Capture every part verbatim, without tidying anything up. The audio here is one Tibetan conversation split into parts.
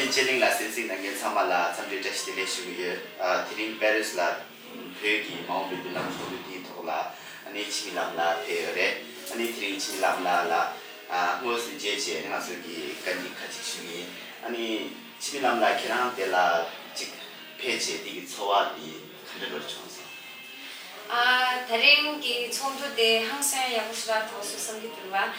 དཔྱད་གླེང་ལ་གསན་གཟིགས་གནང་མཁན་ཚང་མ་ལ་འཚམས་འདྲི་བཀྲ་ཤིས་བདེ་ལེགས་ཞུ་གི་ཡོད། ཨ། དེ་རིང་པེ་རིས་ལ་བོད་ཀྱི་མ་འོངས་པའི་མདུན་ལམ་ཚོགས་འདུ་དེའི་ཐོག་ལ་ཨ་ནི་འཆི་མེད་ལམ་ལགས་ཕེབས་ཡོད་རེད། ཨ་ནི་དེ་རིང་འཆི་མེད་ལམ་ལགས་ལ་ཨ་དངོས་སུ་མཇལ་བྱས་ང་ཚོ་གིས་བཀའ་འདྲི་ཁ་ཅིག་ཞུ་གི་ཡིན། ཨ་ནི་འཆི་མེད་ལམ་ལགས་ཁྱེད་རང་དེ་ལ་ཅིག་ཕེབས་བྱས་དེ་གི་ཚོར་བ་དེ་ག་འདྲ་འདྲ་བྱུང་སོང་། ཨ། ད་རིང་གི་ཚོགས་འདུ་དེ་ཧང་སང་ཡག་པོ་ཞེ་དྲག་གྲོལ་སོང་བསམ་གྱི་འདུག་བ། ཨ།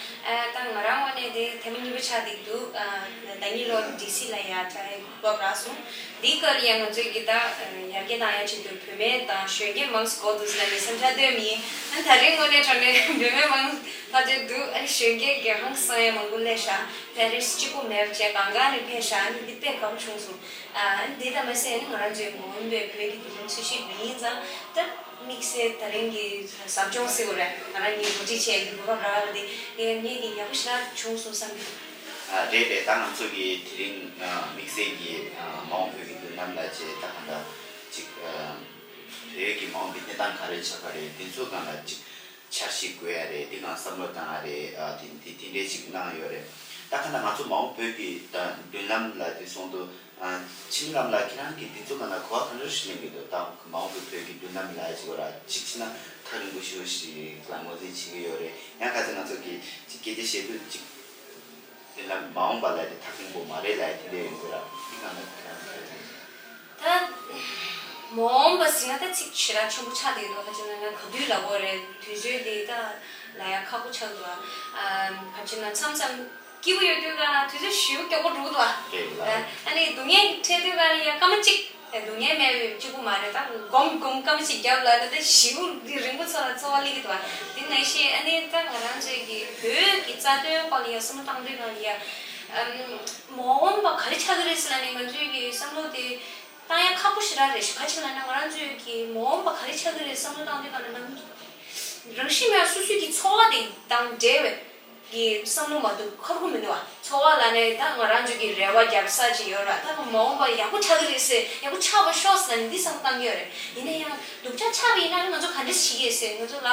ད་ང་རང་ངོས་ནས་དེ་ཐེངས་མ་གཉིས་པ་ཆགས་བསྡད་འདུག་ཨ། ཟླ་གཉིས་ལོར་ཌི་སི་ལ་ཡ་བཅར་ཡའི་གོ་སྐབས་རག་སོང་། འདིའི་སྐབས་ལ་ཡང་ང་ཚོས་ཀྱི་ད་ཡར་རྒྱས་གཏོང་ཡ་ཆེད་དུ་བུད་མེད་དང་གཞོན་སྐྱེས་མང་ཙམ་དགོས་འདུག་ཟེར་ནས་བསམ་འཆར་བཏོན་མི་ཡིན། ཨ། ད་རིང་དངོས་གནས་དྲང་གནས་བུད་མེད་མང་ཕལ་ཆེར་འདུག་ཨ་ནི་གཞོན་སྐྱེས་ཀྱི་ཧང་སང་ཡ་མང་པོ་སླེབས་ཤག་པེ་རིས་གཅིག་པོ་མེད་པ་བྱས་གང་ག་ནས་ཕེབས་ཤག་ཨ་ནི་འདི་དཔེ་དགའ་པོ་བྱུང་སོང་། ཨ། འདི་ལྟ་མ་ཟད་ནི་ང་རང་ཚོའི་མ་འོངས་པའི་བོད་ཀྱི་མདུན་ལམ་འཚོལ་ཞིབ་མི་ཡིན་ཙང་ད་དམིགས་བསལ་ད་རིང་གི་ཟབ་སྦྱོང་ཟེར་དགོས་རེད། ང་རང་གཉིས་གོ་སྒྲིག་བྱས་ཀྱི་གོ་སྐབས་རག་པ་དེ་ངས་ཀྱི་ཡག་པོ་ཞེ་དྲག་བྱུང་སོང་བསམ་གྱི། ཨ། རེད་རེད། ད་ང་ཚོ་གིས་དེ་རིང་ཨ་དམིགས་བསལ་གྱི་ཨ་མ་འོངས་བོད་ཀྱི་མདུན་ལམ་ལ་བྱས་ད་གང་ལྟར་ཅིག་ཨ་བོད་ཀྱི་མ་འོངས་པའི་གནས་སྟངས་ག་རེ་ཆགས་པ་རེད། དེ་ཚོ་སྒང་ལ་ཅིག་འཆར་གཞི་དགོས་ཡ་རེད། དེ་སྒང་བསམ་བློ་བཏང་ཡ་རེད། ཨ། དེ་དེ་དེ་འདྲའི་ཅིག་གནང་ཡོད་རེད། ད་ག་ད་ང་ཚོ་མ་འོངས་བོད་ཀྱི་ད་མདུན་ལམ་ལ་དེ་སོང་དུས། ཨ། འཆི་མེད་ལམ་ལགས་ཁྱེད་རང་གིས་འདི་ཚོ་སྒང་ལ་གོ་བ་ག་འདྲ་ཞིག་ལེན་གྱི་འདུག་ད་མ་འོངས་པའི་བོད་ཀྱི་མདུན་ལམ་ལ་ཅིག་ཡོད་ར་ཅིག་བྱས་ན་ཐག་རིང་པོ་ཞེ་པོ་ཞིག་ལ་ངོས་འཛིན་བྱེད་ཀྱི་ཡོད་རེད། ཡང་ག་ཚོད་ང་ཚོ་གིས་ཅིག་སྐད་ཆ་བཤད་དུས་ཅིག་མདུན་ལམ་མ་འོངས་པ་ལ་དེ་ཐག་རིང་པོ་མ་རེད་ལབ་ཡ་དེ་འདྲ་ཡོང་གི་ར། འདི་སྒང་ལ་ཁྱེད་རང་གིས། ད་མ་འོངས་པ་ཟེར་ན་ད་ཚིག་ཞེ་དྲག་ཆེན་པོ་ཆགས་བསྡད་འདུག་ད་ཅི་ན་ང་ག་དུས་ལབ་དགོས་རེད། དུས་ཚོད་དེ་ད་ལབ་ཡ་ཁག་པོ་ཆགས་འདུག་ཨ། ག་ཅི་ན་མཚམས་མཚམས་སྐྱིད་པོ་ཡོད་དུས་ག་ན་དུས་ཚོད་ཞེ་པོ་མགྱོགས་པོ་འགྲོ་གི་འདུག་ཨ། རེད་ལ། ཨ་ནི་སྡུག་བསྔལ་འཕྲད་དུས་ག་ན་ཡ་སྐར་མ་གཅིག་ཨ། སྡུག་བསྔལ་མེད་པའི་གཅིག་པུ་མ་རེད། ད་སྒོམ་སྒོམ་སྐར་མ་གཅིག་རྒྱབ་ལ་ད་ད་ཞེ་པོ་འདི་རིང་པོ་ཚོ་ལ་ཚོར་བ་སླེབས་ཀྱི་འདུག་ཨ། དེ་ནང་བཞིན་ཨ་ནི་ད་ང་རང་ཚོའི་གི་བོད་ཀྱི་རྩ་དོན་སྐོར་ལ་ཡ་བསམ་བློ་བཏང་དུས་ག་ན་ཡ། ཨམ། མ་འོངས་པ་ག་རེ་ཆགས་ཀྱི་རེད་ཟེར་ལབ་ནས་ང་ཚོའི་གི་བསམ་བློ་དེ་བཏང་ཡ་ཁག་པོ་ཞེ་དྲག་རེད་ཤག་ག་ཅི་ལབ་ན་ང་རང་ཚོའི་གི་མ་འོངས་པ་ག་རེ་ཆགས་ཀྱི་རེད་བསམ་བློ་བཏང་དུས་ག་ན་ནམ་རང་བཞིན་མེད་སོ་སོའི་གི་ཚོར་བ་དེ་དང་འབྲེལ་བའི་གི་བསམ་བློ་མ་གཏོགས་ཁག་པོ་མི་འདུག་བ། ཚོར་བ་ལབ་ནས་ད་ང་རང་ཚོའི་གི་རེ་བ་རྒྱབ་ས་ཅིག་ཡོད་ར། ད་མ་འོངས་པ་ཡག་པོ་ཆགས་ཀྱི་རེད་ཟེར་ཡག་པོ་ཆགས་པ་ཤོག་ཟེར་ནས་འདི་བསམ་བློ་བཏང་གི་ཡོད་རེད། ཡིན་ན་ཡང་སྡུག་ཅག་ཆགས་པ་ཡིན་ན་ང་ཚོ་ག་འདྲས་བྱེད་ཀྱི་ཡོད་ཟེར། ང་ཚོ་ལ་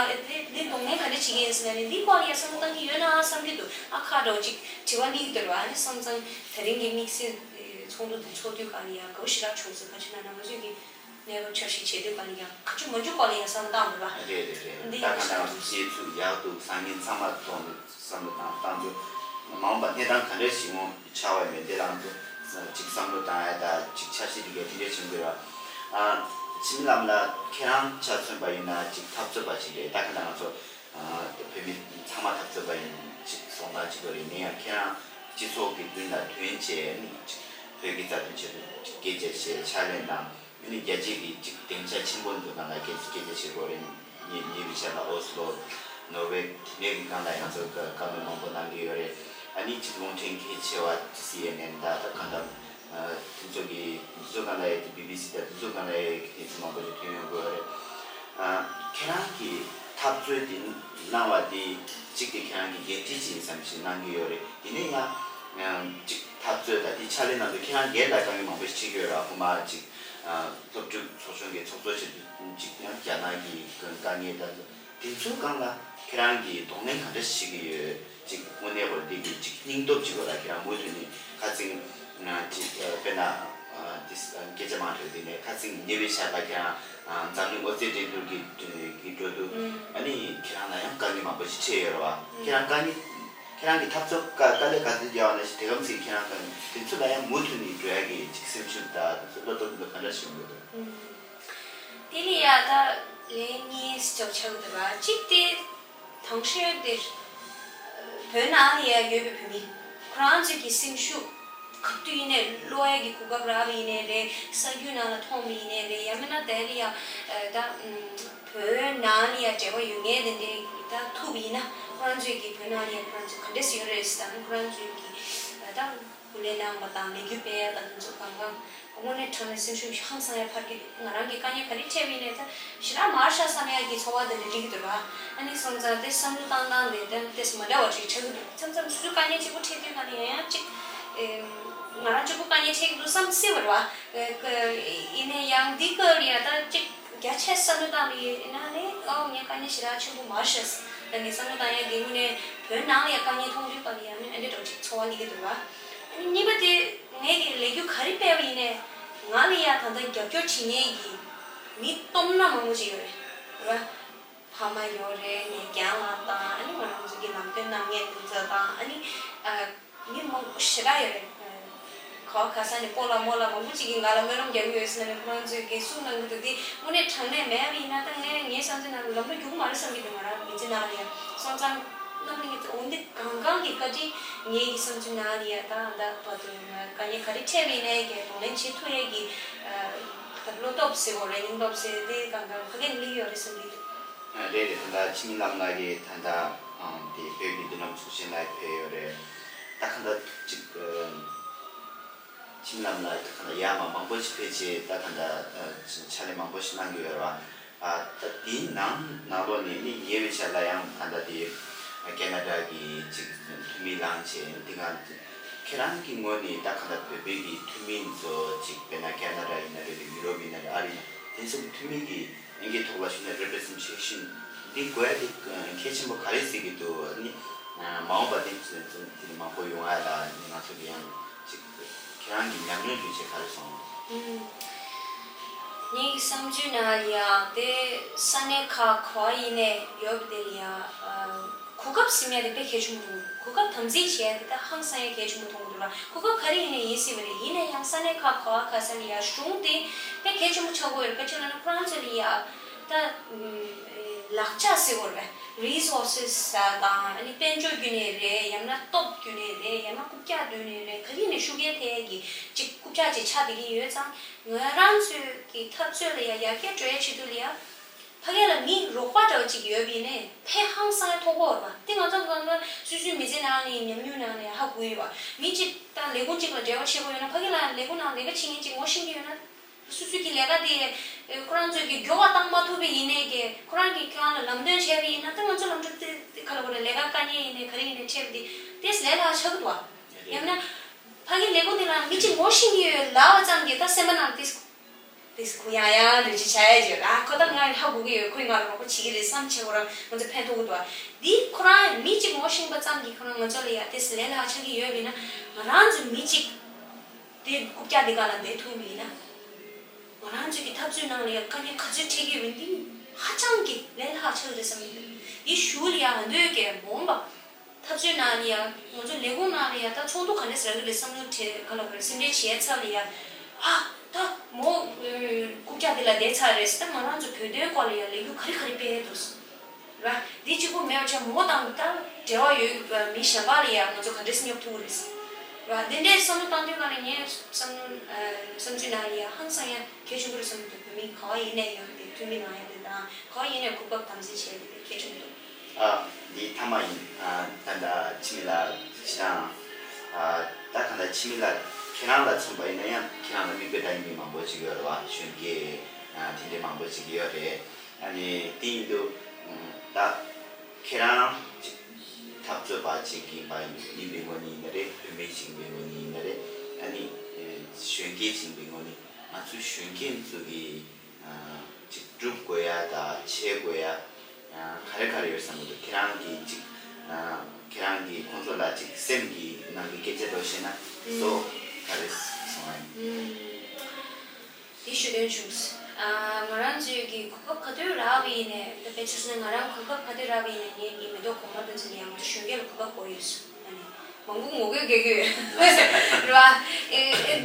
འདི་གདོང་ལེན་ག་འདྲས་བྱེད་ཀྱི་ཡོད་ཟེར་ནས་འདི་སྐོར་ལ་ཡ་བསམ་བློ་བཏང་གི་ཡོད་ན་བསམ་གྱི་འདུག་ཨ། ཁ་འདྲ་བོ་ཅིག་དྲི་བ་སླེབས་ཀྱི་འདུག་ར། ཨ་ནི་སོང་ཙང་དེ་རིང་གི་དམིགས་བསལ་ཚོགས་འདུ་འདི་ཚོགས་དུས་ག་ལ་ཡང་དགའ་པོ་ཞེ་དྲག་བྱུང་སོང་། ག་ཅི་ན་ན་ང་ཚོས་ཀྱི་གནས་བབ་འཆར་གཞི་བྱེད་དུས་ག་ལ་ཡང་ག་ཅུ་མ་ཅུ་སྐོར་ལ་ཡང་བསམ་བློ་བཏང་དགོས་པ། རེད་རེད་རེད། འདི་ད་ག་ནང་གཞས་ཚུགས་ཡག་འདུག་བཟང་ངན་ཚང་མ་མཐོང་འདུག་བསམ་བློ་བཏང་བཏང་འདུག་མ་འོངས་པ་གནས་སྟངས་ག་འདྲ་ཞིག་འོང་ཆགས་པ་ཡོད་འདི་ལ་ང་ཚོ་ཅིག་བསམ་བློ་བཏང་ཡ་ད་ཅིག་འཆར་གཞི་འདི་གའི་དེ་འདྲ་བྱུང་དགོས་ར། ཨ། འཆི་མེད་ལམ་ལགས་ཁྱེད་རང་ཆ་མཚོན་པ་ཡིན་ན་ཅིག་འཐབ་རྩོད་པ་ཞིག་རེད། ད་ག་ནང་ང་ཚོ། ཨ། བོད་མི་ཚང་མ་འཐབ་རྩོད་པ་ཡིན་ཅིག་གསུང་སྟངས་གཅིག་པ་རེད། ཡིན་ཡང་ཁྱེད་རང་སྤྱི་ཚོགས་ཀྱི་མདུན་ལ་ཐོན་བྱས་ནས་ཅིག་བོད་ཀྱི་རྩ་དོན་ཆེད་དུ་ཅིག་སྐད་ཆ་བཤད་ཕྱག་ལས་གནང་། ཨ་ནི་རྒྱལ་སྤྱིའི་གི་ཅིག་སྡིངས་ཆ་ཆེན་པོ་འདི་ནང་ལ་སྐད་སྐད་ཆ་བཤད་དགོས་རེད། ཉེ་ཉེ་བའི་ཆར་ལ་ཨོ་སི་ལོ། ནོར་ཝེ་དེ་འདྲའི་གི་སྒང་ལ་ང་ཚོ་བཀའ་བཀའ་མོལ་མང་པོ་གནང་གི་ཡོད་རེད། ཨ་ནི་ཅིག་རླུང་འཕྲིན་གལ་ཆེ་བ་སི་ཨེན་ཨེན་ད་ད་གང་ལྟར། ཨ། དེ་ཚོ་གི་དེ་ཚོ་སྒང་ལ་ཡ་དེ་བི་བི་སི་དང་དེ་ཚོ་སྒང་ལ་ཡ་གནས་ཚུལ་མང་པོ་ཞིག་ཐོན་ཡོང་གི་ཡོད་རེད། ཨ། ཁྱེད་རང་གིས་འཐབ་རྩོད་དེ་གནང་བ་དེ་གཅིག་དེ་ཁྱེད་རང་གི་འགན་འཁྲི་ཅིག་ཡིན་བསམ་ཞིག་གནང་གི་ཡོད་རེད། དེ་ནས་ཡང་ཅིག་འཐབ་རྩོད་དང་དེ་ཕྱག་ལས་གནང་དུས་ཁྱེད་རང་སྒེར་ལ་དཀའ་ངལ་མང་པོ་ཞིག་འཕྲད་ཀྱི་ཡོད་རེད། ཁོ་མ་ཅིག་ཨ། སློབ་ཕྲུག་ཚོགས་ཆུང་གི་ཚོགས་གཙོ་བྱེད་དུས་ཅིག་ཡང་རྒྱ་ནག་གི་དཀའ་ངལ་དང་། དེ་ཚོའི་སྒང་ལ་ཁྱེད་རང་གིས་གདོང་ལེན་ག་འདྲ་བྱེད་ཀྱི་ཡོད། ཅིག་དངོས་གནས་ཁོ་འདི་གི་ཅིག་སྙིང་སྟོབས་ཅིག་ཡོད་ལ་ཁྱེད་རང་མུ་མཐུད་ནས་ཁ་སང་ཅིག་དཔེར་ན་དེ་སྐད་ཆ་མང་དྲགས་དེ་ནས་ཁ་སང་ཉེ་བའི་ཆར་ལ་ཁྱེད་རང་འཛམ་གླིང་དབུ་རྩེ་འགྲན་བསྡུར་གྱི་གི་འགྲོ་དུས་ཨ་ནི་ཁྱེད་རང་ལ་ཡང་དཀའ་ངལ་མང་པོ་ཞིག་འཕྲད་ཡོད་རེད་བ། ཁྱེད་རང་དཀའ་ངལ་ཁྱེད་རང་གི་འཐབ་རྩོད་དཀའ་དཀའ་ལས་ག་ཚོད་རྒྱག་པ་ནང་བཞིན་དེ་གམ་ཟིག་ཁྱེད་རང་དཀའ་ངལ་དེ་ཚོ་ལ་ཡང་མུ་མཐུད་ནས་འགྲོ་ཡ་གི་ཅིག་སེམས་ཤུགས་དང་དེ་ཚོ་བློ་སྟོབས་འདི་ག་འདྲ་ཞིག་ཡོང་གི་འདུག་དེ་ལ་ཡ་ད་ལན་གཉིས་ཙམ་ཆགས་ཀྱི་འདུག་བ། གཅིག་དེ། དང་ཤོས་དེར། བོད་ནང་ལ་ཡ་ཡོད་པའི་བོད་མི། ཁོ་རང་ཚོའི་གི་སེམས་ཤུགས། ག་དུས་ཡིན་ནའི་ཀློག་ཡ་གི་གོ་སྐབས་རག་པ་ཡིན་ནའི་རེད། གསར་འགྱུར་ནང་ལ་མཐོང་བ་ཡིན་ནའི་རེད། ཡང་མིན་ན་དེ་ལ་ཡ། ད། བོད་ནང་ལ་ཡ་འབྲེལ་བ་ཡོད་མཁན་དེ་འདྲའི་ད་ཐུག་པ་ཡིན་ན་ཁོ་རང་ཚོའི་གི་བོད་ནང་ལ་ཡ་ཁོ་རང་ཚོ་ག་འདྲས་ཡོད་རེད་ཟེར་ན་ཁོ་རང་ཚོའི་གི། ད། སྐུ་ལས་གནང་བ་དང་ལས་འགུལ་སྤེལ་ཡ་དང་དེ་ཚོ་གང་གང་། དངོས་གནས་དྲང་གནས་སེམས་ཤུགས་ཧང་སང་ཡ་འཕར་གྱི་འདུག་ང་རང་གི་དཀའ་ངལ་ག་རེ་འཕྲད་པ་ཡིན་ནའི་ད་ཞེ་དྲག་མ་ཤར་བསམ་ཡ་གི་ཚོར་བ་དེ་འདྲ་སླེབས་ཀྱི་འདུག་ར། ཨ་ནི་སོང་ཙང་དེ་བསམ་བློ་བཏང་སྟངས་དེ་ད་ཏོག་ཙམ་མ་འདྲ་བ་ཅིག་ཆགས་ཀྱི་འདུག་མཚམས་མཚམས་སོ་སོའི་དཀའ་ངལ་གཅིག་པོ་འཕྲད་དུས་ག་ནས་ཡང་ཡང་ཅིག་ཨེ། ང་རང་གཅིག་པུ་དཀའ་ངལ་འཕྲད་ཀྱི་འདུག་བསམ་སྲིད་པ་རེད་བ། ཨེ། ཡིན་ནའི་ཡང་འདི་སྐབས་ལ་ཡ་ད་ཅིག་རྒྱ་ཆེ་བསམ་བློ་བཏང་ནས་ཡིན་ན་ནི་ཨོ་ངས་དཀའ་ངལ་ཞེ་དྲག་ཆེན་པོ་མ་ཤར། ད་ངས་བསམ་བློ་བཏང་ཡ་གི་དངོས་གནས་བོད་ནང་ལ་ཡ་དཀའ་ངལ་མཐོང་དུས་ག་ལ་ཡ་ནི་ཨ་འདྲ་འདྲ་བོ་ཅིག་ཚོར་བ་སླེབས་ཀྱི་འདུག་ར། གཉིས་པ་དེ་ངས་ཀྱི་ལས་འགུལ་ག་རེ་སྤེལ་བ་ཡིན་ནའི་ང་ལ་ཡ་ད་ལྟ་རྒྱབ་སྐྱོར་བྱེད་མཁན་གྱི་མི་སྟོབས་ན་མང་པོ་ཅིག་ཡོད་རེད། རེད་བ། ཕ་མ་ཡོད་རེད། ངའི་རྒན་ལགས་དང་ཨ་ནི་ང་རང་ཚོ་གི་ལམ་སྟོན་གནང་མཁན་དེ་ཚོ་དང་ཨ་ནི་ཨ། མི་མང་པོ་ཞེ་དྲག་ཡོད་རེད། ག་བ་ག་ས་ནས་སྤོ་ལགས་རྨོ་ལགས་མང་པོ་ཅིག་གིས་ང་ལ་སྨོན་ལམ་རྒྱག་གི་ཡོད་ཟེར་ནས་ཁོ་རང་ཚོས་འགན་སྲུང་གནང་གི་འདུག་དེ་དངོས་གནས་དྲང་གནས་མེད་པ་ཡིན་ན་ད་ངས་ངའི་བསམ་ཚུལ་ནང་ལ་ལམ་འགྲོ་རྒྱུག་མ་རེད་བསམ་གྱི་འདུག་ང་རང་མི་ཚེ་ནང་ལ་ཡ་སོང་ཙང་རྣམ་གླིང་གི་འོ་འདི་གང་གང་གི་བཀའ་དྲིན་ངའི་གི་བསམ་ཚུལ་ནང་ལ་ཡ་ད་ད་བར་དུ་ང་དཀའ་ངལ་ག་རེ་འཕྲད་པ་ཡིན་ནའི་གི་གདོང་ལེན་བྱེད་ཐུབ་ཡས་ཀྱི་ད་བློ་སྟོབས་ཟེར་བོ་རེད། སྙིང་སྟོབས་ཟེར་དེ་གང་གང་ཕ་གིར་སླེབས་ཡོད་རེད་བསམ་གྱི་འདུག་རེད་རེད། ད་ལྟ་འཆི་མེད་ལྷ་མོ་ལགས་ཀྱིས་ད་ལྟ་དེ་བོད་ཀྱི་མདུན་ལམ་ཚོགས་ཆེན་ལ་ཕེབས་ཡོད་རེད། ད་ག་ད་ཅིག་འཆི་མེད་ལྷ་མོ་ལགས་ད་ག་ད་ཡར་མར་མང་པོ་ཞིག་ཕེབས་བྱས་ད་ག་ད་ཕྱག་ལས་མང་པོ་ཞིག་གནང་གི་ཡོད་རེད་བ། ད་དེའི་ནང་ནང་ལོགས་ནས་ནི་ཉེ་བའི་ཆར་ལ་ཡང་ད་ལྟ་དེ་ཁེ་ན་ཌ་གི་ཅིག་འཐུས་མི་ལངས་བྱས་དེ་ག་ཁྱེད་རང་གི་ངོས་ནས་ད་ག་ད་བོད་པའི་གི་འཐུས་མི་ཚོ་ཅིག་དཔེར་ན་ཁེ་ན་ཌ་ཡིན་ན་རེད། ཡུ་རོབ་ཡིན་ན་རེད། ཨ་རི་ཡིན་ན་དེ་ཚོ་གི་འཐུས་མི་གི་ཨིན་སྐད་ཐོག་ལ་ཞུས་ན་རེ་པི་རེ་སེན་ཊེ་ཤན་འདི་དགོས་ཡ་དེ་གལ་ཆེན་པོ་ག་རེ་ཟེར་གི་འདུག་ནི་མ་འོངས་པ་དེ་ཚོ་དེ་མང་པོ་ཡོང་ཡ་ལ་ནི་ང་ཚོ་གི་ཡང་ཅིག་ཁྱེད་རང་གི་ཉམས་མྱོང་ཡོད་ཚད་ག་རེ་སོང་། ཨུམ། ངའི་བསམ་ཚུལ་ནང་ལ་ཡ་དེ་ས་གནས་ཁག་ག་བ་ཡིན་ནའི་ཡོད་པ་དེ་ལ་ཡ་གོ་སྐབས་ཟིན་ཡ་དེ་དཔེ་གལ་ཆེན་པོ་མཐོང་གི་འདུག་གོ་སྐབས་དམ་འཛིན་བྱེད་ཡ་དེ་ད་ཧང་སང་ཡ་གལ་ཆེན་པོ་མཐོང་གི་འདུག་ལ། གོ་སྐབས་ག་རེ་ཡིན་ནའི་ཡིན་སྲིད་པ་རེད། ཡིན་ན་ཡང་ས་གནས་ཁག་ག་བ་ག་ས་ལ་ཡ་གཞུང་དེ་དཔེ་གལ་ཆེན་པོ་ཆགས་ཀྱི་ཡོད་རེད། ག་ཅི་ལབ་ན་ཁོ་རང་ཚོ་ལ་ཡ་ད་ལག་ཆ་ཟེར་དགོས་རེད། རི་སོར་སེ་སི་དང་ཨ་ནི་དཔལ་འབྱོར་བརྒྱུད་ནས་རེད། ཡང་ན་སྟོབས་བརྒྱུད་ནས་རེད། ཡང་ན་རྐུབ་བཀྱག་བརྒྱུད་ནས་རེད། ག་རེ་ནས་ཤུགས་རྐྱེན་ཐེབས་ཀྱི་ཅིག་རྐུབ་བཀྱག་ཅིག་ཆགས་བསྡད་ཀྱི་ཡོད་ཙང་ང་རང་ཚོའི་གི་འཐབ་རྩོད་ལ་ཡ་ཡར་རྒྱས་འགྲོ་ཡ་ཆེད་དུ་ལ་ཡ་ཕ་གི་ལ་མི་རོགས་པ་འདྲ་བོ་ཅིག་ཡོད་པ་ཡིན་ནའི་ཕན་ཧང་སང་ཡ་ཐོགས་ཀྱི་ཡོད་རེད་པ། དེ་ང་ཚོ་ང་ཚོ་སོ་སོའི་མི་ཚེ་ནང་ནས་ཉམས་མྱོང་ནང་ནས་ཧ་གོ་ཡོད་པ། མི་གཅིག་དང་ལས་ཁུངས་གཅིག་ལ་འབྲེལ་བ་བྱེད་དགོས་ཡོད་ན་ཕ་གི་ལ་ལས་ཁུངས་ནང་ལས་ཀ་བྱེད་མཁན་ཅིག་ངོ་ཤེས་ཀྱི་ཡོད་ན། སོ་སོའི་གི་ལས་ཀ་དེ་ཁོ་རང་ཚོས་ཀྱི་མགྱོགས་པ་བཏང་མ་ཐུབ་པ་ཡིན་ནའི་གི་ཁོ་རང་གི་ཁྱེད་རང་ལ་ལམ་སྟོན་བྱས་པ་ཡིན་ན་ད་ང་ཚོ་ལམ་འགྲོ་དེ་དེ་ག་ལ་གོ་རེད། ལས་ཀ་དཀའ་ངལ་ཡིན་ནའི་ག་རེ་ཡིན་ནའི་འཕྲད་པ་དེ་ཏེས་ལས་སླ་ཆགས་ཀྱི་འདུག་ཨ། ཡང་ན་ཕ་གི་ལས་ཁུངས་དེ་ལ་མི་གཅིག་ངོ་ཤེས་ཀྱི་ཡོད་ལབ་པ་ཙམ་གྱིས་ད་སེམས་པ་ནང་ཏེས་ཏེས་ཁོ་ཡང་ཡང་ལོས་ཅི་བྱ་ཡ་ཡོད་ཨ། ཁོ་ད་ང་ཧ་གོ་གི་ཡོད། ཁོས་ང་ལ་རོགས་པ་བྱེད་ཀྱི་རེད་བསམ་བྱས་ཁོ་རང་ང་ཚོ་ཕན་ཐོགས་ཀྱི་འདུག་ཨ། འདི་ཁོ་རང་མི་གཅིག་ངོ་ཤེས་པ་ཙམ་གྱིས་ཁོ་རང་ང་ཚོ་ལ་ཡ་ཏེས་ལས་སླ་ཆགས་ཀྱི་ཡོད་པ་ཡིན་ན་ང་རང་ཚོ་མི་གཅིག་དེ་རྐུབ་བཀྱག་དེ་ག་ལ་བསྡད་ཐུབ་མིན་ན། ང་རང་ཚོའི་གི་འཐབ་རྩོད་ནང་ལ་ཡང་དཀའ་ངལ་ག་ཚོད་འཕྲད་ཀྱི་ཡོད་མིན་འདི་ཧ་ཅང་གི་ལས་སླ་ཆགས་རེད་བསམ་གྱི་འདུག་དེའི་གཞུག་ལ་ཡང་ང་ཚོའི་གི་མ་འོངས་པ་འཐབ་རྩོད་ནང་ལ་ཡང་ང་ཚོ་ལས་ཁུངས་ནང་ལ་ཡང་ད་ཚོགས་འདུ་ག་འདྲས་རག་གི་རེད་བསམ་བློ་བྱས་ག་ལ་བར་སེམས་ཁྲལ་བྱས་ཚར་ལ་ཡང་ཨ་ད་མོ་རྐུབ་བཀྱག་དེ་ལ་བསྡད་ཚར་རེད། ད་ང་རང་ཚོ་བོད་དོན་སྐོར་ལ་ཡང་ལས་འགུལ་ག་རེ་ག་རེ་སྤེལ་འདུག་ར། འདི་གཅིག་པུ་མེད་པ་བྱས་མོ་དང་ད་འབྲེལ་བ་ཡོད་པ་མི་གཞན་པ་ལ་ཡང་ང་ཚོ་ག་འདྲས་སེ་སྙོབ་ཐུབ་ཀྱི་རེད། ར་འདི་འདྲའི་བསམ་བློ་བཏང་དུས་ག་ལ་ངའི་བསམ་བློ་བསམ་ཚུལ་ནང་ལ་ཡང་ཧང་སང་ཡ་གལ་ཆེན་པོ་རེད་བསམ་གྱི་འདུག་བོད་མི་ག་བ་ཡིན་ནའི་ཡང་དེ་འཐུས་མི་ནང་ཡང་དེ་དང་ག་བ་ཡིན་ནའི་གོ་སྐབས་དམ་འཛིན་བྱས་དེ་གལ་ཆེན་པོ་འདུག་ཨ་འདི་ཐ་མ་ཡིན། ཨ་ད་ལྟ་འཆི་མེད་ལགས་ཅི་དང་། ཨ་ད་ག་ད་འཆི་མེད་ལགས་ཁྱེད་རང་ལ་མཚོན་པ་ཡིན་ན་ཡང་ཁྱེད་རང་ལ་མིག་དཔེ་ལྟ་མཁན་མི་མང་པོ་ཅིག་ཡོད་རེད་བ། གཞོན་སྐྱེས་ཨ་དེ་འདྲའི་མང་པོ་ཅིག་ཡོད་རེད། ཨ་ནི་དེ་ཡིན་དུས་ད་ཁྱེད་རང་ཅིག་འཐབ་རྩོད་པ་ཅིག་ཡིན་པ་ཡིན་པའི་ངོས་ནས་ཡིན་ན་རེད། བུད་མེད་ཅིག་ཡིན་པའི་ངོས་ནས་ཡིན་ན་རེད། ཨ་ནི་གཞོན་སྐྱེས་ཅིག་ཡིན་པའི་ངོས་ནས་ང་ཚོ་གཞོན་སྐྱེས་ཚོ་གི་ཅིག་སྒྲུབ་དགོས་ཡ་དང་བྱེད་དགོས་ཡ་ག་རེ་ག་རེ་ཡོད་བསམ་གི་འདུག་ཁྱེད་རང་གིས་ཅིག་ཁྱེད་རང་གིས་ཁོང་ཚོ་ལ་ཅིག་སེམས་ཀྱི་ནང་གི་སྐད་ཆ་འདྲ་བཤད་ན་གཙོ་བོ་ག་རེ་གསུང་ཡ་ཡིན། དེ་ཞུ་འདོད་བྱུང་། ང་རང་ཚོའི་གི་གོ་སྐབས་ག་དུས་རག་པ་ཡིན་ནའི་ད་དཔེ་ཆ་བཞག་ན་ང་རང་གོ་སྐབས་ག་དུས་རག་པ་ཡིན་ནའི་ངའི་གི་མེ་ཏོག་གོང་མ་དེ་ཚོ་ལ་ཡང་ང་ཚོ་གཞོན་སྐྱེས་ལ་གོ་སྐབས་དགོས་ཡོད་སོང་། ཨ་ནི་མང་པོ་ངོ་རྒོལ་རྒྱག་གི་ཡོད་རེད་བ།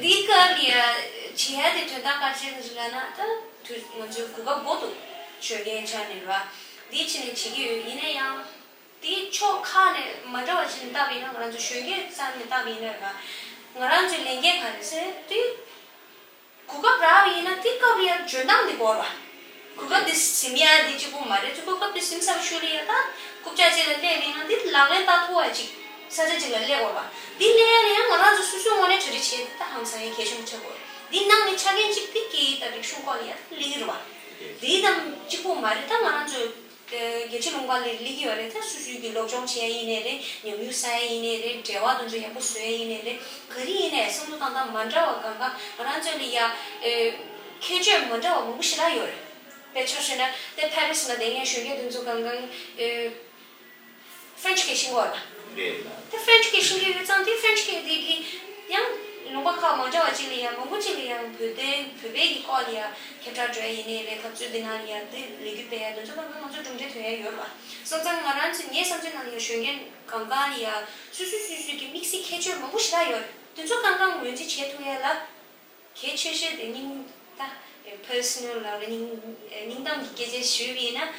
འདི་སྐབས་ལ་ཡ་བྱེད་ཡ་དེ་དོན་དག་ག་རེ་རེད་ལབ་ན་ད་དུས་ང་ཚོའི་གོ་སྐབས་དགོས་འདུག་གཞོན་སྐྱེས་ཆ་ནས་རེད་བ། འདི་ཕྱི་ནས་བྱེད་ཀྱི་ཡོད། ཡིན་ན་ཡང་དེའི་ཕྱོགས་ཁག་ནས་མ་འདྲ་བ་ཞིག་ནས་བལྟས་པ་ཡིན་ན་ང་རང་ཚོ་གཞོན་སྐྱེས་རྩ་ནས་བལྟས་པ་ཡིན་ན་རེད་བ། ང་རང་ཚོའི་ལས་འགན་ག་རེ་ཟེར་དུས། གོ་སྐབས་རག་པ་ཡིན་ན་དེ་སྐབས་ལ་ཡང་འཇོན་ཐང་དེ་དགོས་རེད་བ། གོ་སྐབས་དེ་ཟིན་ཡ་དེ་གཅིག་པོ་མ་རེད། གོ་སྐབས་དེ་ཟིན་ཚར་ཤུལ་ལ་ཡ་ད་རྐུབ་བཀྱག་ཅིག་ལ་སླེབས་པ་ཡིན་ན་དེ་ལག་ལེན་བསྟར་ཐུབ་པ་ཅིག་ས་ཆ་ཅིག་ལ་སླེབས་དགོས་རེད་བ། དེ་སླེབས་ཡ་ལ་ཡང་ང་རང་ཚོ་སོ་སོའི་ངོས་ནས་གྲ་སྒྲིག་བྱས་ཏེ་ད་ཧང་སང་ཡ་གལ་ཆེན་པོ་ཆགས་དགོས་རེད། དེའི་ནང་ནས་ཆ་རྐྱེན་གཅིག་དེ་སྐད་ཡིག་དང་རིག་གཞུང་སྐོར་ལ་ཡ་ད་སླེབས་ཀྱི་རེད་བ། དེ་དང་གཅིག་པོ་མ་རེད། ད་ང་རང་ཚོ་རྒྱལ་སྤྱི་ལུང་པ་ལ་སླེབས་ཀྱི་ཡོད་རེད། ད་སོ་སོའི་གི་སློབ་སྦྱོང་བྱེད་ཡ་ཡིན་ནའི་རེད། ཉམས་མྱོང་བསགས་ཡ་ཡིན་ནའི་རེད། འབྲེལ་བ་དེ་ཚོ་ཡག་པོ་བཟོ་ཡ་ཡིན་ནའི་རེད། ག་རེ་ཡིན་ནའི་བསམ་བློ་བཏང་སྟངས་མ་འདྲ་བ་གང་ག་ང་རང་ཚོ་ལ་ཡ་ཨེ་ཁྱད་ཆོས་མ་འདྲ་བ་མང་པོ་ཞེ་དྲག་ཡོད་རེད། དཔེ་ཆ་བཞག་ན་དེ་ཕ་རི་སི་ལ་བསྡད་མཁན་གཞོན་སྐྱེས་དེ་ཚོ་གང་གང་ཨེ་ཧྥ་རན་ཆི་སྐད་ཤེས་ཀྱི་ཡོད་རེད། རེད་ལ། དེ་ཧྥ་རན་ཆི་སྐད་ཤེས་ཀྱི་ཡོད་ཙང་དེ་ཧྥ་རན་ཆི་སྐད་དེ་གི་ གཅིག་ལ་ཡང་མང་པོ་གཅིག་ལ་ཡང་བོད་དོན་བོད་པའི་གི་སྐོར་ལ་ཡང་ཁྱབ་བསྒྲགས་འགྲོ་ཡ་ཡིན་ནའི་རེད། འཐབ་རྩོད་འདི་ནང་ལ་ཡང་འདི་ལས་འགུལ་སྤེལ་ཡ་འདི་ཚོ་ལ་ང་ཚོ་གྲུབ་འབྲས་ཐོན་ཡ་ཡོད་རེད་བ། སོང་ཙང་ང་རང་ཚོ་ངའི་བསམ་ཚུལ་ནང་ལ་ཡང་གཞོན་སྐྱེས་གང་གང་ལ་ཡང་སོ་སོ་སོ་སོའི་གི་དམིགས་བསལ་ཁྱད་ཆོས་མང་པོ་ཞེ་དྲག་ཡོད་རེད། འདི་ཚོ་གང་གང་ངོས་འཛིན་བྱེད་ཐུབ་ཡ་ལ་གལ་ཆེ་ཤོས་དེ་སྙིང་ད་personal་ལ་སྙིང་སྙིང་གཏམ་གྱི་སྐད་ཆ་ཞུས་པ་ཡིན་ན།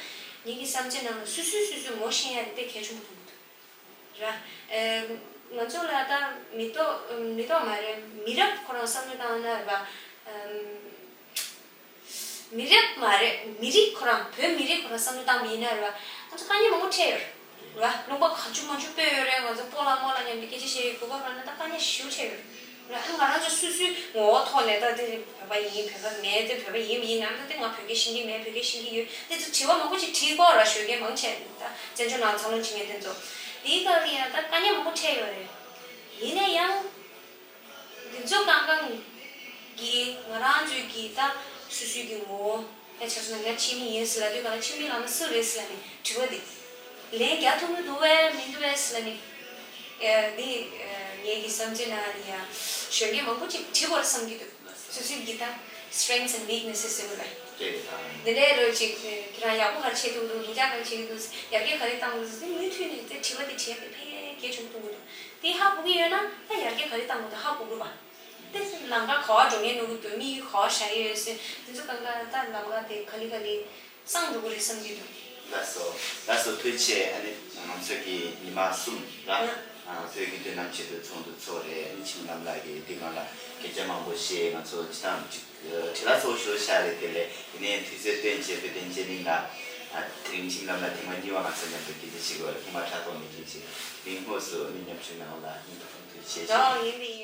ངེད་ཀྱི་བསམ་ཚུལ་ནང་ལ་སོ་སོས་སོ་སོ་ངོ་ཤེས་ཡ་དེ་དཔེ་གལ་ཆེན་པོ་མཐོང་གི་འདུག་ར། ཨེ། ང་ཚོ་ལ་ད་མི་ཐོག་མི་ཐོག་མ་རེད། མི་རབས་ཁོ་རང་བསམ་བློ་བཏང་ན་ར། ཨམ། མི་རབས་མ་རེད། མི་རིགས་ཁོ་རང་བོད་མི་རིགས་ཁོ་རང་བསམ་བློ་བཏང་བ་ཡིན་ན་ར། ང་ཚོ་དཀའ་ངལ་མང་པོ་འཕྲད་ཡོད་ར། ལུང་པ་ག་ཅུ་མ་ཅུ་སྤོས་ཡོད་རེད། ང་ཚོ་སྤོ་ལགས་རྨོ་ལགས་མཉམ་དུ་སྐད་ཆ་བཤད་ཡོད། གོ་སྐབས་རག་ན་ད་དཀའ་ངལ་ཞེ་པོ་འཕྲད་ཡོད་ར། ང་རང་ཚོ་སོ་སོའི་ངོ་བོ་ཐོག་ནས་ད་དེ་བོད་པ་ཡིན། བོད་པ་མེད། དེ་བོད་པ་ཡིན་མ་ཡིན་ནམ། ད་དེ་ང་བོད་སྐད་ཤེས་ཀྱི་མེད། བོད་སྐད་ཤེས་ཀྱི་ཡོད། དེ་ཚོ་དྲི་བ་མང་པོ་ཅིག་དྲིས་ཀྱི་ཡོད་ར། གཞོན་སྐྱེས་མང་ཆེ་ད་བཙན་བྱོལ་ནང་འཚར་ལོངས་བྱེད་མཁན་དེ་ཚོ། དེའི་སྐབས་ལ་ཡང་ད་དཀའ་ངལ་མང་པོ་འཕྲད་ཡོད་རེད། ཡིན་ན་ཡང་། འདི་ཚོ་གང་གང་གིས་ང་རང་ཚོའི་གི་ད་སོ་སོའི་གི་ངོ་བོ་ཡ་ཆ་ཚང་ང་ཕྱི་མི་ཡིན་ཟེར་ལབ་དུས་ག་ལ་ཕྱི་མི་ལབ་ན་སུ་རེད་ཟེར་ལབ་ནས་དྲི་བ་འདི་ལན་རྒྱག་ཐུབ་ཀྱི་འདུག་བས་མི་འདུག་བས་ཟེར་ལབ་ནས། ཨེ། འདི་ཨེ། ངེད་ཀྱི་བསམ་ཚུལ་ནང་ལ་ཡ་གཞོན་སྐྱེས་མང་པོ་ཅིག་དྲི་དགོས་རེད་བསམ་གྱི་འདུག་སོ་སོའི་གི་ད་strengths and weaknesses་ཟེར་བ་ལ། སྐད་ཀྱི་ཐང་། འདི་འདྲའི་རོ་ཅིག་ཁྱེད་རང་ཡག་པོ་ག་རེ་བྱེད་ཐུབ་འདུག་སྡུག་ཅག་ག་རེ་བྱེད་ཀྱི་འདུག་ཡར་རྒྱས་ག་རེ་བཏང་འདུག་ཟེར་མུ་མཐུད་ནས་དེ་དྲི་བ་དེ་དྲིས་ཡ་དེ་ཕལ་གལ་ཆེན་པོ་མཐོང་གི་འདུག་དེ་ཧ་གོ་གི་ཡོད་ན་ད་ཡར་རྒྱས་ག་རེ་བཏང་དགོས་འདུག་ཧ་གོ་དགོས་པ། དེ་ལམ་ཁ་ག་པར་འགྲོ་མཁན་འདུག་གི་འདུག་དམིགས་ཡུལ་ག་པར་བཞག་གི་ཡོད་ཟེར་དེ་ཚོ་གང་ག་ད་ལམ་ཁ་དེ་ག་ལེ་ག་ལེ་སངས་འགྲོ་གི་རེད་བསམ་གྱི་འདུག་ལགས་སོ། ལགས་སོ། ཐུགས་རྗེ་ཆེ། ཨ་ནི་ང་ཚོ་གི་ཉི་མ་གསུམ་ར། ཨ། ཨ། བོད་ཀྱི་མདུན་ལམ་ཆེད་དུ་ཚོགས་འདུ་ཚོགས་རེད། ཨ་ནི་ཁྱིམ་ལམ་ལགས་ཀྱིས་འདི་སྒང་ལ་སྐད་ཆ་མང་པོ་བཤད། ང་ཚོ་སྤྱི་བཏང་ཅིག་བྲེལ་བ་ཚ་པོ་ཞེ་པོ་ཆགས་རེད། དེ་ལས་ཡིན་ནའི་དུས་ཚོད་བཏོན་བྱས་བོད་བསྟན་རྒྱས་གླིང་ལ། ཨ། དེ་རིང་ཁྱིམ་ལམ་ལ་ཐེངས་མ་གཉིས་པ་ང་ཚོ་མཉམ་དུ་སྐད་ཆ་བཤད་དགོས་རེད། ཐེངས་མ་ཕྲག་དོག་མེད་མཁན་ཞིག་རིང་ཧོ་སུ་ཨ་ནི་མཉམ་ཞུགས་གནང་བ་ལ་སྙིང་ཐག་པ་ནས་ཐུགས་རྗེ་ཆེ་ཞུ། ཡང་ཡིན་པའི།